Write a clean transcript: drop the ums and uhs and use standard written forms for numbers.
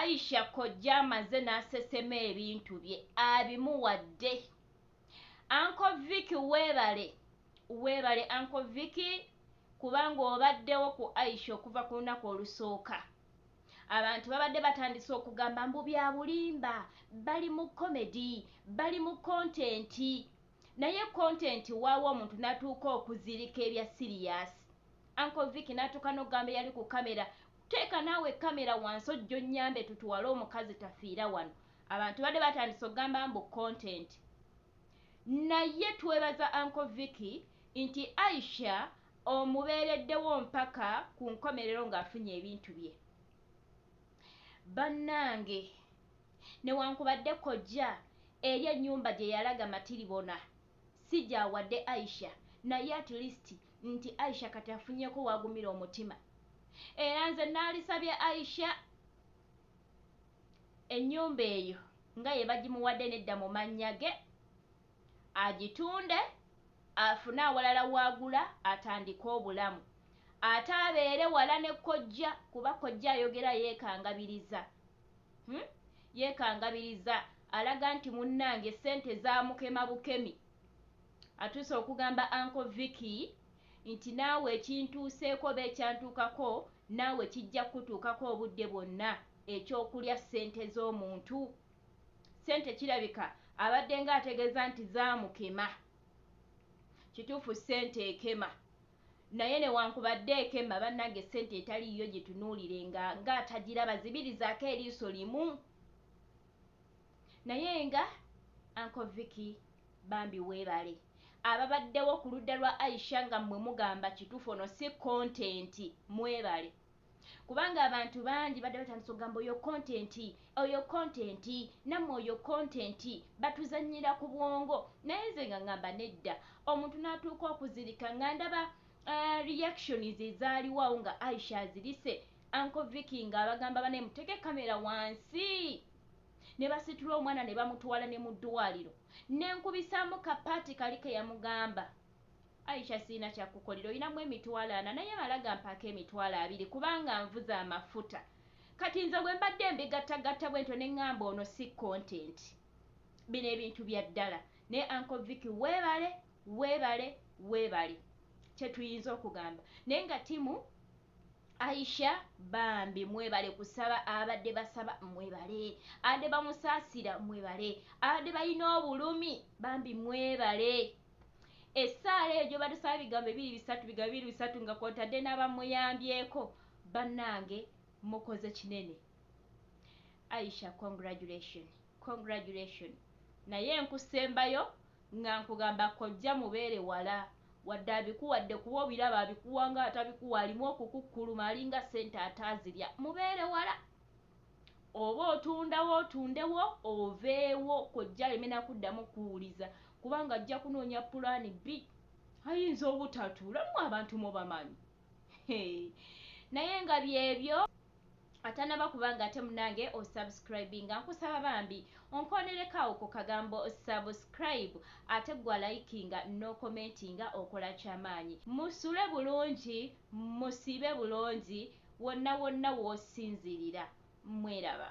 Aisha kojja amaze n'asesema ebintu bye abimuwadde. Uncle Vicky weebale, weebale Uncle Vicky kubanga obaddewo ku Aisha okuva ku lunaku olusooka. Abantu babadde batandise okugamba mbu bya bulimba, bali mu comedy, bali mu content. Naye content waawa omuntu natuuka okuzirika ebya serious. Uncle Vicky natuuka n'okugamba eyali ku camera, teeka naawe camera wansi ojje onnyambe tutwale omukazi tafiira wano. Abantu badde batandise okugamba mbu content. Naye twebaza Uncle Vicky nti Aisha omubeereddewo mpaka ku nkomerero ng'afunye ebintu bye. Bannange newankubadde kojja eri ennyumba gye yalaga matiribona si gy'awadde Aisha naye at least nti Aisha kati afunyeeko w'agumira omutima. Era nze naalisabye Aisha ennyumba eyo nga ye bagimuwadde nedda mu mannya ge agitunde afune awalala w'agula atandike obulamu ate abeere wala ne kojja kuba kojja ayogera yeekangabiriza. Hmm? Yeekangabiriza alaga nti munnange ssente zaamukema bukemi. Atuuse okugamba Uncle Vicky nti naawe ekintuuseeko oba ekyantuukako naawe kijja kukutuukako obudde bwonna eky'okulya ssente z'omuntu. Ssente kirabika abadde nga ategeeza nti zaamukema. Kituufu ssente ekema naye newankubadde ekema bannange ssente etali yiyo gitunuulire nga nga atagiraba zibirizaako eriiso limu. Naye nga Uncle Vicky bambi weebale ababaddewo ku ludda lwa Aisha nga mmwe mugamba kituufu ono si content mwebale kubanga abantu bangi badde batandise okugamba oyo content oyo content nammwe oyo content batuzannyira ku bwongo naye nze nga ngamba nedda omuntu n'atuuka okuzirika nga ndaba reactions ezaaliwo awo nga Aisha azirise Uncle Vicky nga abagamba banaye muteke kamera wansi ne basitula omwana ne bamutwala ne mu ddwaliro ne nkubisaamu ka paati kali ke yamugamba Aisha sirina kyakukolera olinamu emitwalo ana naye mala gampaako emitwalo abiri kubanga nvuze amafuta kati nze bwe mbadde mbigattagatta bwentyo ne ŋŋamba ono si content bino ebintu bya ddala naye Uncle Vicky weebale weebale weebale kyetuyinza okugamba naye nga timu Aisha bambi mwebale kusaba abadde basaba mwebale abadde bamusaasira mwebale abadde balina obulumi bambi mwebale Essaala eyo gy'obadde osaba bigambo bibiri bisatu, bigambo bibiri bisatu nga kw'otadde n'abamuyambyeko bannange mukoze kinene. Aisha congratulation, congratulation naye nkusembayo nga nkugamba kojja mubeere wala wadde abikuwadde kuba obiraba abikuwa nga atabikuwa alimu okukukkuluma alinga ssente ataazirya mubeere wala. Oba otundawo otundewo oveewo kojja aleme nakuddamu kukuwuliza kubanga ajja kunoonya pulaani bbi ayinza obutatuula mwe abantu mubamanyi naye nga byebyo atanaba kuba nga ate munange osubscribinga nkusaba bambi onkonereko awo ku kagambo subscribe ate gwa likinga nokomentinga okola kyamaanyi musule bulungi musiibe bulungi wonna wonna wosinzirira. Mweraba.